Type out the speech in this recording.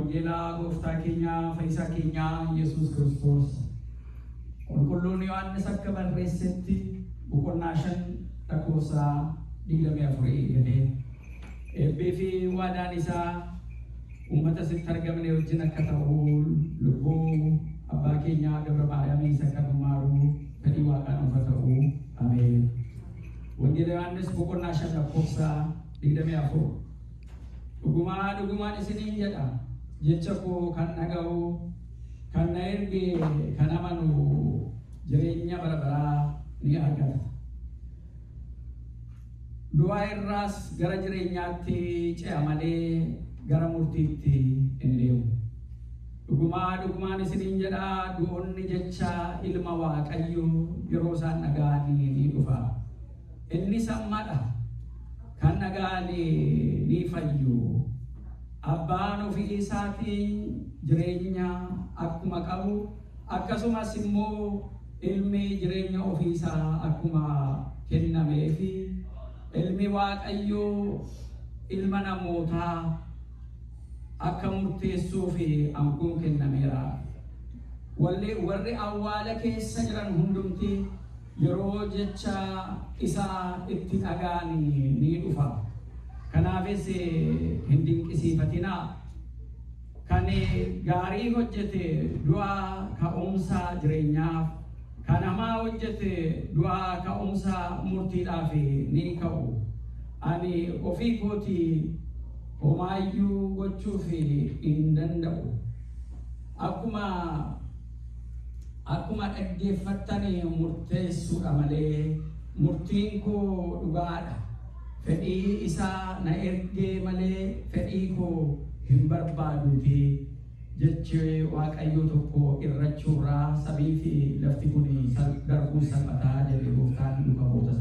Wangeelaa Gooftaa keenya Fayyisaa keenya Yesuus Kiristoos Qulqulluun Yohaannis akka barreessetti boqonnaa 5 lakkoofsa 24 eegalee eebbii fi waadaan isaa uummata sitti argamne wajjin akka ta'u, lubbuu abbaa keenyaa Gabra Maariyaamiis akka nu maaru fedhii Waaqaa nuuf haa ta'u. Ameen. Wangeela Yohaannis boqonnaa 5 lakkoofsa 24. Dhugumaa dhugumaan isiniin jedha, jecha koo kan dhaga'u, kan na erge kan amanu jireenya bara baraa ni argata. Du'a irraas gara jireenyaatti ce'a malee gara murtiitti hin deemu. Dhugumaa dhugumaan isiniin jedha, du'oonni jecha ilma Waaqayyo yeroo isaan dhaga'an ni dhufa. Innis ammadha. Kan dhaga'an ni fayyu. Abbaan ofii isaatiin jireenya akkuma qabu, akkasumas immoo ilmi jireenya ofii isaa akkuma kennameefi, ilmi Waaqayyoo ilma namootaa akka murteessuuf aangoon kennameera. Warri awwaala keessa jiran hundumti yeroo jecha isaa itti dhaga'an ni dhufa. Kanaafis hin dinqisiifatinaa. Kan gaarii hojjete du'a ka'umsa jireenyaaf, kan hamaa hojjete du'a ka'umsa murtiidhaaf ni ka'u. Ani ofii kootii homaayyuu gochuuf hin danda'u. Akkuma dhaggeeffattan murteessuudha malee murtiin koo dhugaadha. Fedhii isaa na ergee malee fedhii koo hin barbaaduuti. Jechi Waaqayyoo tokko irrachuurraa samii fi lafti kun